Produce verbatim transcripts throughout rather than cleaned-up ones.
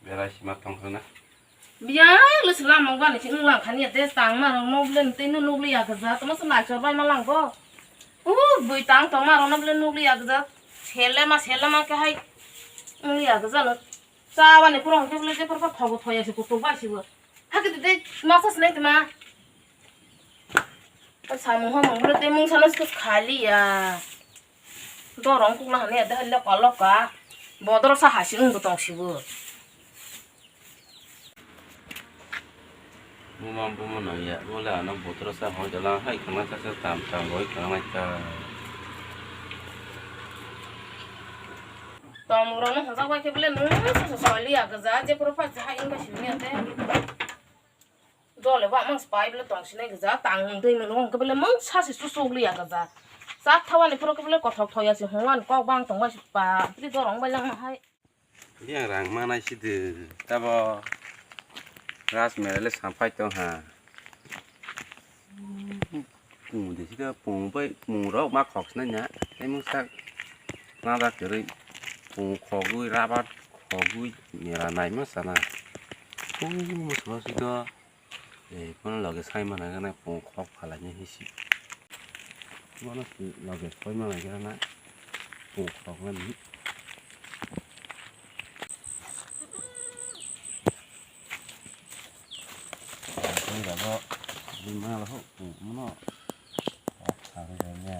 Berai sima tongkhana. Biya le slam mong bani sing lang khani de tang ma rong no blen te no nukli ya gaja tama sa nai chor bai ma lang bo. U bui tang tong ma rong no blen nukli ya gaja. Sele ma sele ma ke hai. Nukli ya gaja no. Sa bani pura hong ke blen je pura thogo thoya se kutu bai se bo. Ha ke de ma sa snai ma. Samung hamung bole tei mungsa no se khali ya. Dorong kukla hwnwi ya, dahai loka loka. Bodoro sa hasi wngbo tong sibo. Buma buma no ya, bole ano bodoro sa hoi dala hai khana sa sa tam tam roi khana mai ta. Tom ro no hojak bai khe bole nung sa sa soli ya gaja, je pura pa hai wngba sini ya te. Dole ba mang spai bole tong sinai gaja, tang dui mung hong khe bole mang sa se susuk liya gaja. Sa thawani pura khe bole kothok thoya se hongwan kok bang tong bai pa, bili dorong bai lang hai. Yang rang manai si de, tabo ras mere le sampai tong ha. Pung de si de, pung bai, pung rok ma khok sinai nya, tei mung sak na da kwrwi, pung khogwi, rabar khogwi, mera nai ma sana. Pung mo so si do. Eh, bono loge sai mana gana pung khok phalai ni hisi. Bono loge sai mana gana pung khok mani. Pung jago bini mana lo pung mono khok phalai ya.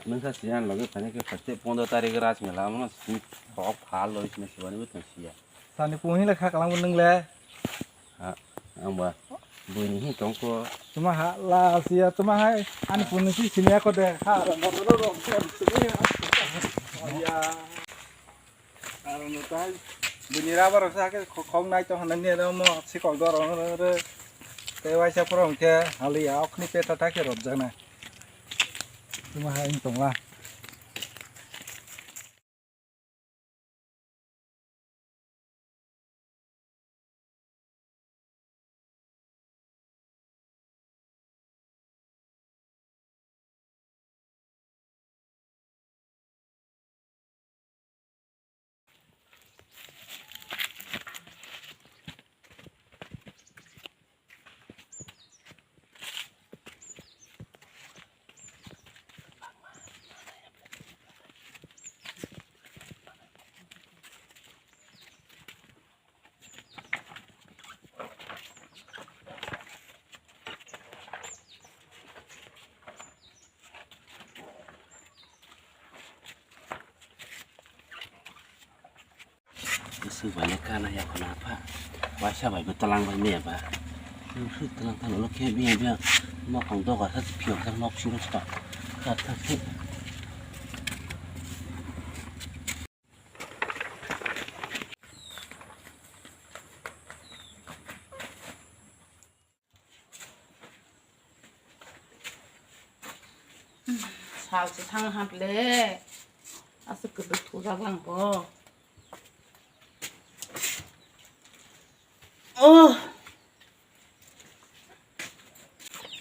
Nang sa siyan loge phani ke phaste pondro tarik ras mela mano sini khok phal loi sini sibani bo tong siya. Sani pung hile kha kalang bo nung le. Ha, ang ba buini hi tong ko. Tuma ha la siya tuma hai ani pung si sini ako de ha. Ya. Aro no tai bini rubber rok sa khe kho-, khok nai tong hwnwi nini omo sikok dorong rw. Tei waisa phoro hwnkhe haliya okni petha thakhe rwpjaknai. Tuma hai wng tongla. Bwswk bai le kana ya khuna apha. Waisa bai bo tlang bai maya ba. Swi tlang thang ulo khe biya biya mokang doga sa phiyok jak nok siro sta. Kha kha khe. Sal se thang ha ble. Aswk kwdwk thujak lang bo. Oh.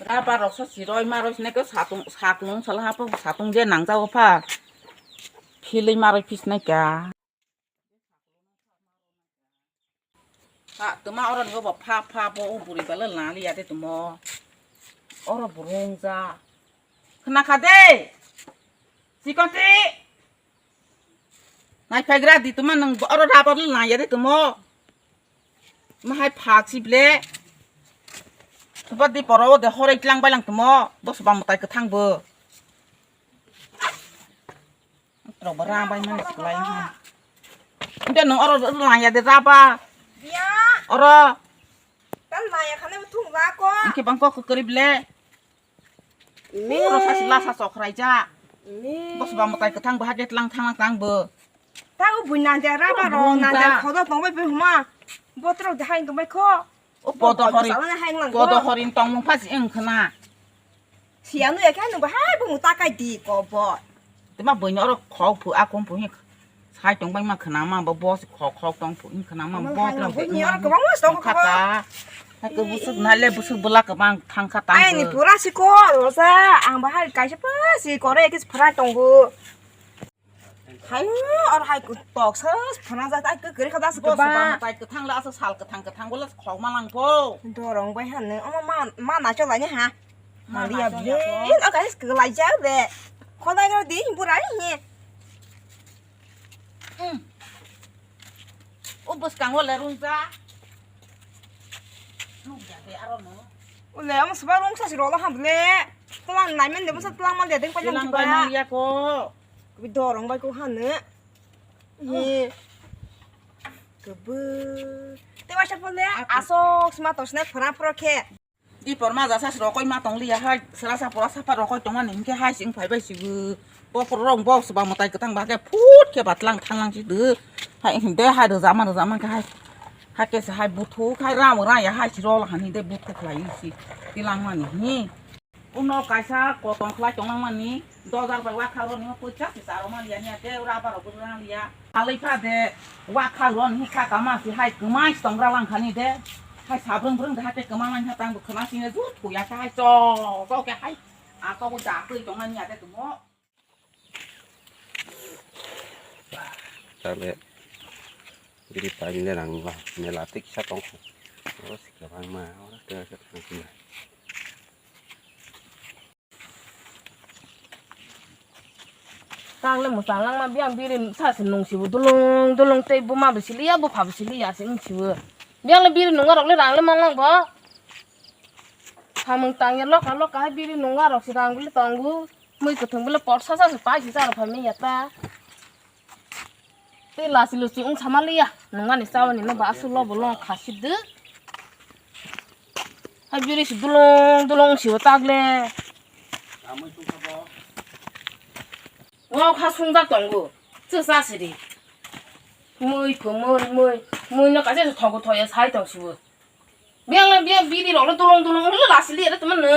Rubber rok sa siroi maroi sinai khe satung, saklung sal ha po satung je nang jao pha. Philwi maroi phi sinai kha. Ha, tuma oro ni obo pha, pha, bo o buri bale lali ya de tumo. Oro burung ja. Khna kha de. Chikonti. Nai phagra di tuma nang oro rubber lali ya de tumo. Ma hai pha chi ble. Tuba di poro de horai tlang bai lang tumo. Bos bang mutai kwthang bo. Rok ba rang bai mani siklai. Inde nung oro lang ya de raba. Biya. Oro. Tan maya khane thung ba ko. Inke bang ko kwrwi ble. Mi. Oro sa sila sa sokrai ja. Mi. Bos ba mutai kwthang ba hage tlang thang tang bo. Ta u bui nang de raba ro nang de khodo tong bai huma. Botro de hai tong bai ko. O podo hori, podo hori tongmung pha si wng khna. Siya nu ya khe nungbo hai bumung takai di ko bo. Tema buino oro khok phu a kum phu hi. Hai tong bai ma khna ma bo, bo se khok khok tong phu, khna ma bo tong phu. Ni oro kwbangma se tong kha ta. Hai ko busuk na le busuk bwla kwbang thang kha ta. Ai ni pura si ko rosa, ang bahai kaisa pa si kore kis phra tongo. Hai oro hai ko tok sa phana ja tai ko kere kha da se ko ba. Tai kwthang la sa sal kwthang kwthang bwla khok ma lang pho. Dorong bai han ne, omo ma, ma na cholai ne ha. Ma na cholai. O guys, ko lai ja de. Khodai ro di burai ni. Hmm. O bwskango le rungja. Rungja de aro no. O le, omo swba rungsa si rolo ham le. Tlang nai men de bwsa tlang mal de ding pa. Tlang bai nang ya ko. Kubi dorong bai ko hanu. He. Kubu. Te waisa pole. Asok sma tosne phara phara khe. Dipor ma jasa si rokoi ma tong liya hai, sera sa pora sapa rokoi tong ani hinkhe hai sing phai bai sibu. Bokhorok rok bok swbang mwtai kwthang ba khe phut khe batlang thanglang si de. Hai hinde hai rwjak ma rwjak man khe hai. Hai khe se hai buthu khai ram rang ya hai si rok hani de buthu khlai si. Tilang mani hi. Uno kaisa kotong khlai tong lang mani. Dojar bai wakha roni poisa si charo man liya niya te ura baro bwrang liya. Halai pha de wakha roni kha kama si hai kwmai si tong ra lang khani de. Hai sabrung brung de hai te kwmang lang kha tang bo khna sini ju thuya kha hai cho cho khe hai. A to bo ja twi tong niya te tumo. Tale biri paile nang ba mela te kisa tong kho. Oro si kwbang ma oro te thang khe. Tang le mwchang langma biyang biri sa se nung sibo dulung dulung tei buma bo siliya bupha bo siliya se wng sibo. Biyang le biri nunga rok le rang le man lang bo. Samung tang ya loka loka hai biri nunga rok se rang bole tongo. Mui kwthwng bole porsa sa se pai se sa rok phai manya ta. Tei lachi luchi wng sama liya, nungani chawani no ba aswk lobo long khasi de. Hai biri si dulung dulung si o tak le. O kha sungjak tongo, chwsa siri. Mui phu mui mui, mui no kaisa thogo thoya sai tong sibo. Biyang le biyang biri rok le dulung dulung wng le lasi liya le tongma no.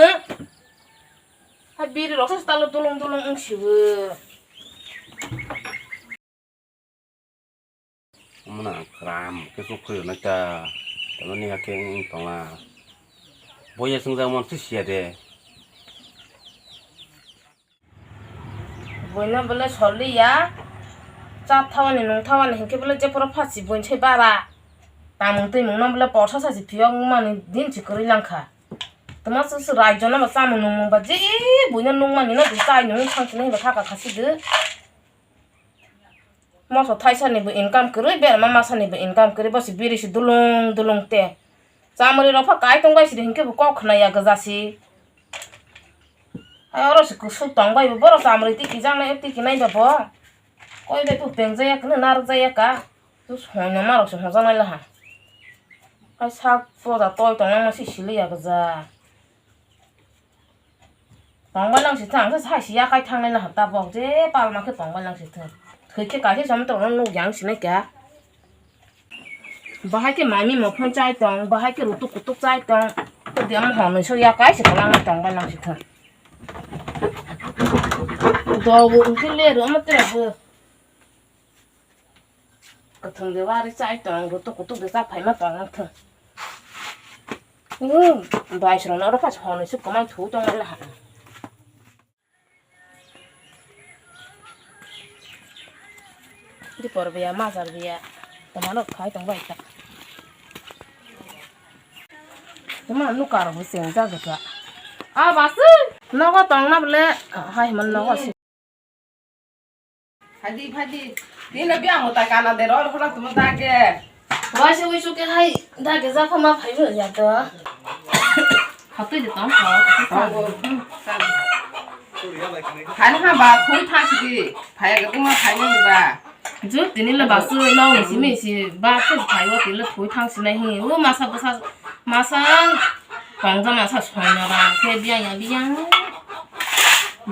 Hai biri rok se talo dulung dulung wng sibo. Omo na kram khe chukphuru nai ta. Tamo ni hakhe wng tongla. Boya swngjak mon se siya de. Buino bole sor liya, cha thawani nung thawani hinkhe bole jephuru phachi buini sai bara. Tamung twimung no bole porsa sachi phiyok mani din si kwrwi langkha. Twma swk swk raijo no bo chamung nungmung ba je buino nungmani no chai nung thang sini ba thaka khasi de. Moso thaisa ni bo income kwrwi, berma masa ni bo income kwrwi, bo si biri si dulung dulung te. Chamari rok pha kai tong bai sidi hinkhe bo kok khna ya gwja si. Hai oro se kusuk tong bai bo, borok chamari tiki jak nai, tiki nai ba bo. Koi bai bo peng jaya kunu narwk jaya ka. Tu soi no ma rok se hoja nai laha. Hai sak poja toi tong ma si sili ya gwja. Tong bai lang si thang, hai si ya kai thang nai laha ta bo. Je palma khe tong bai lang si thang. Thwi khe kaisa som to nuk yang si nai kya. Bahai khe mami mophon chai tong, bahai khe rutuk kutuk chai tong. To diam honoi so ya kai se kalang tong bai nang si thang. Do bu ungkhe le ro ma tere bu. Kathang de wari chai tong, rutuk kutuk de cha phai ma tong thang. Ni bai sro na ro pas honoi su kamai thu tong la ha. Di por biya, majar biya. Tama nok khai tong bai ta. Tama nuk karo bo seng ja ga. A basu. Nogo tong na bole. Hai man nogo si. Phadi, phadi. Ni na biya mo ta kana de ro, ro, ro, tuma ta ke. Waisa wisu khe hai da khe ja phama phaibo ya to. Hatui de tong kho. Phai na ha ba thui thang si di. Phai ga tuma phai ni ba. Ju tini le ba su no ni si mi si ba khe phai wa tini le thui thang si nai hi. U masa bwsa masa kong ja masa song na ba khe biyang ya biyang.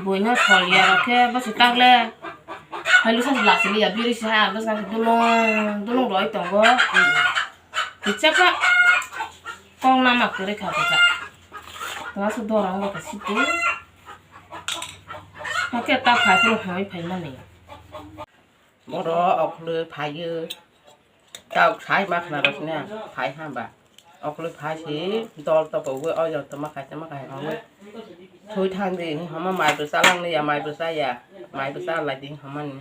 Buino sol ya rok khe bwswk tak le. Hai lusa se lachiliya biri se hai ang bwswk dulung dulung roi tongo. Kichaka kong nama kwrwi kha kisa. Tama se dorong bo khe sidi. Hakhe ta phai phuru hwnwi phai mani. Oro okhlo phaio. Tao sai ma khna rok sini phai hamba. Okhlo phai si dol to bo o jor to ma khai ma khai hongwi. Thui thang di homa mai bo chalang ni ya, mai bo cha ya. Mai bo cha lai di homa ni.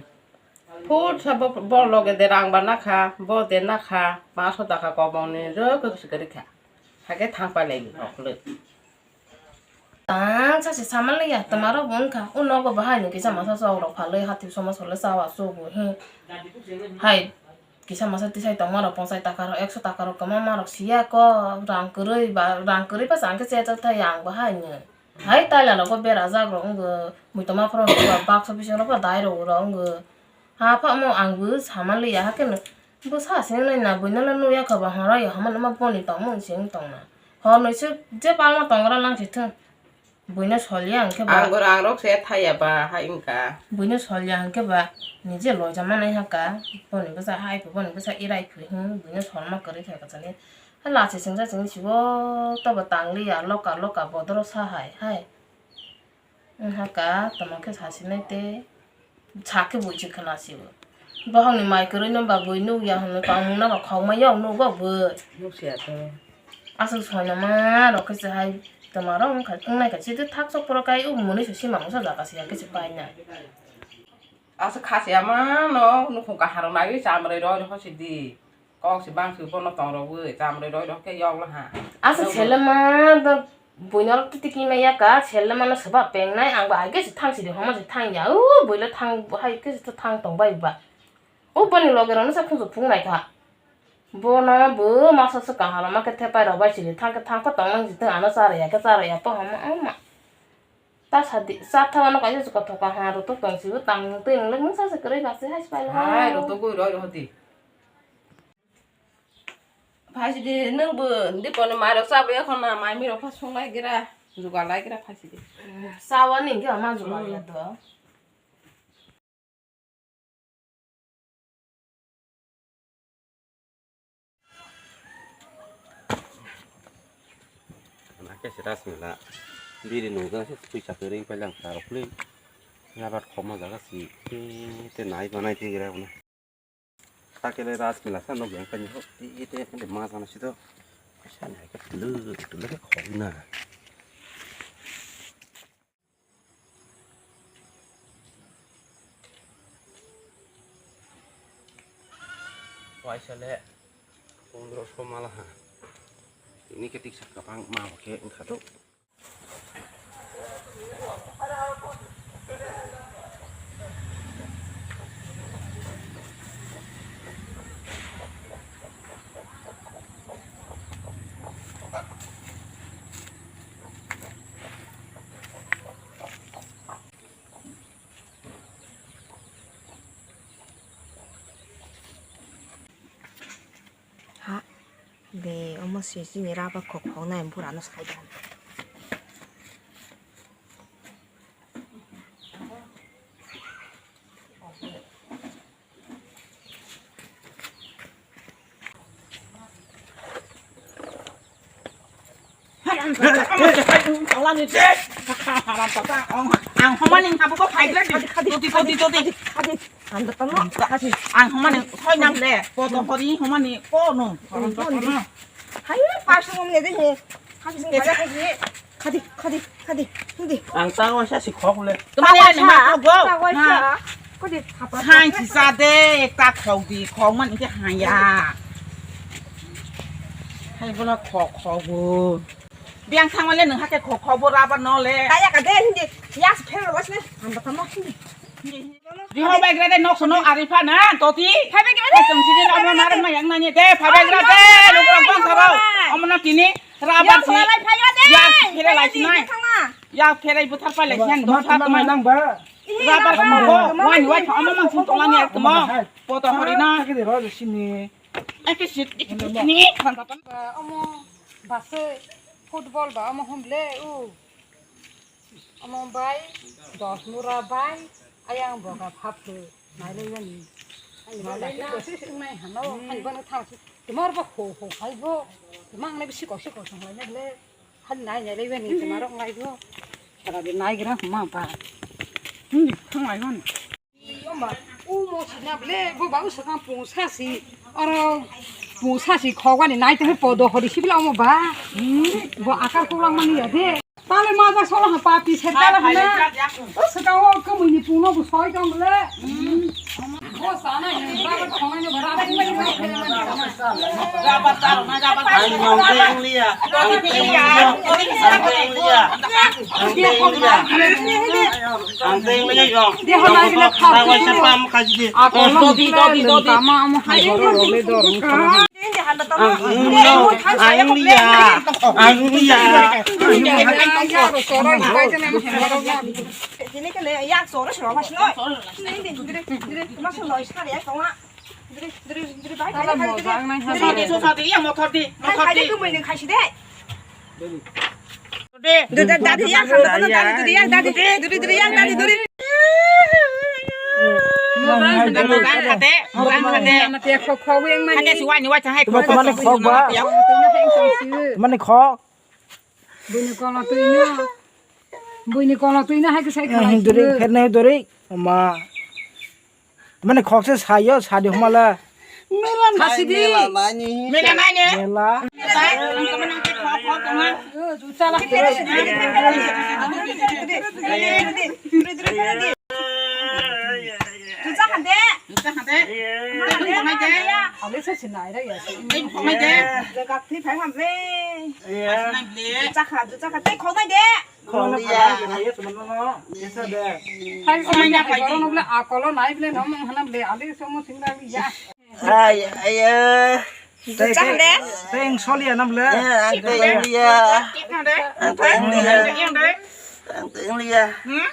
Phut sa bo, bo loge de rang ba nakha, bo de nakha, paanso taka kobong ni rw kwrwi kha. Hakhe thang pai lai okhlo. Tang sa se saman le ya, tama rok bo wngkha. O nogo bahai ni kisa masa chok rok phalwi hati somo sole chawa chugo he. Hai kisa masa tisai tongma rok ponsai taka rok, ekso taka rok kwma ma rok siya ko rang kwrwi ba, rang kwrwi ba chang khe chejak thai ang bahai ni. Hai taila rok bo berajak rok wngkha, muitoma phoro rok ba baksa bising rok ba dai rok rok wngkha. Ha pha mo ang bo saman le ya, hakhe no bo sa sini nai na buino le nukya kha ba horo ya hama numa boni tongmung sing tongna. Hor noi se je palma tongra lang si thung. Buino solya hwnkhe ba. Ang bo rang rok se thaya ba hai wngkha. Buino solya hwnkhe ba nije loja manai haka. Boni bwsa hai phu, boni bwsa irai phu hwn buino solma kwrwi kha kwchani. Hai lachi singsa singni sibo tobo tangli ya loka loka bodoro sa hai hai. Wng haka tamo khe sasinai te. Sakhe bui se khna sio. Bohong ni mai kwrwi no ba bui nuk ya hwnwi tongmung no ba khok ma yok nuk bo bui. Nuk sia to. Aswk soina ma rok khe se hai tama rok wng kha, wng nai kha se thak sok poro kai u muni se sima mungsa jaga se ya khe se pai nai. Aswk kha se ama no nukhung kahar rok nai chamrwi roi rok si di. Kok se bang se bono tong rok bui chamrwi roi rok khe yok la ha. Asa sele ma do buino rok titi kima ya ka sele ma no seba peng nai ang ba ai khe se thang si di homo se thang ya u builo thang hai khe se thang tong bai ba. U bani loge rok no sa khung phung nai kha. Bono bo masa se kahar ma khe thepai rok bai si di thang khe thang pha tong nang si thang ano chara ya khe chara ya pa homo ama. Ta sadi, sa thawa no kaisa se kothok kaham rw tok tong sibo tang twi nang le mungsa se kwrwi ba se hai se pai lo. Hai rw tok gwi roi rw di. Phai sidi nwng bo ndi kono mai rok chabwi ya khona mai mi rok pha sung lai gira, jugal lai gira phai sidi. Chawa ni hwnkhe ma jugal ya to. Nakhe se rasmila biri nungjaknai se twi chakri ring pailangkha rokli. Yabat khoma jaga si te nai banai te gira buna. Takele rasmila sa nukjaknai ho te te ma jana si to. Sa nai ka tulu tulu khogna. Waisa le pondro so mala ha. Tini khe tiksa kwbang ma bo khe wngkha do. Ha, de, omo se chini rubber khok khoknai bura no sai da. Ang homani habuko phaigra di. Todi, todi, todi. Ang homani soi nang le. Poto hori homani kono. Hai, pasung om le de he. Khadi, khadi, khadi, hindi. Ang tang waisa si khok le. Tama ya ni ma khok go. Tang waisa. Khadi, khapa. Sain si sa de, ekta khok di, khok man ke haya. Hai bola khok khok go. Biang thang le nang hake khok khok bo rubber no le. Kaya ka de hindi. Yas phel was le. Ang tama hindi. Hindi. Riho baigra de nok sono ari pha na toti. Phai baigra de. Tong sini na mo maran ma yang nani de phai baigra de. Lok rok bang saro. Omo na tini rabar si. Ya phere lai sinai. Ya phere buthar pai lai sian do sa tuma nang ba. Rabar ko wani wai omo mang sung tong ani tuma. Poto hori na. Ke de ro sini. Ai ke sit ni. Omo base football ba omo hom le u. Omo bai dos mura bai ayang boga phaphu nailaimani. Ani boga se kosi se wngnai hano ani bono thang se tumar bo ho ho khai bo tumang nai bisi kosi kosi lai nai le hal nai nailaimani tumar rok nai bo. Sara de nai gra huma ba. Hmm, thang lai hon. Oma, Umo sina ble, bo babu sakang pungsa si. Oro pungsa si khogani nai te podo hori sibla omo ba. Hmm, bo akar kulang mani ya de. Tale ma ja sola ha papi se tale ha na. O sakang o kemui ni pungno bo soi tong ble. Hmm. Bo sana ni ba ba khongai no bara. Ang nong te ang lia. Ang te ang lia. Ang te ang lia. Ang te ang lia. Ang te ang lia. Ang te ang lia. Ang te ang lia. Ang lia. Tini kele yak soro soro mas noi. Tini din dire dire mas noi sari yak tonga. Dire dire dire bai. Ala mo jang nai ha. Dire so sa dire ya motor di. Motor di. Kumai ne khaisi de. Duri duri yak han duri duri yak duri duri duri yak duri duri. Mo jang han duri. Mo jang han de. Mo jang han de. Mo jang han de. Khok khok yang mani. Khade suwai ni wai chang hai khok. Mane khok ba. Mane khok. Buini kono twi no. Buini kono twi no hai khe sai kha. Hinduri, pherne hinduri. Ma. Mane khokse sayo, sadi humala. Mela nai, khasi di. Mela nai ni. Mela nai ni. Mela. Mela nai. Ang kemana ke khok khok kemana. Juta lah. Juta hande. Juta hande. Tei khonai de. Abo se sinai ra ya. Tei khonai de. Jaga thwi phai ham le. Sinai le. Juta kha, juta kha. Tei khonai de. Khonai ya. Hai sinai ya, phai borok no bole akolo nai bole no mung hanam le. Ali somo sinai ya. Ai, ai, ai. Juta hande. Teng solia nam le. Ang teng lia. Ang teng lia. Ang teng lia. Hmm?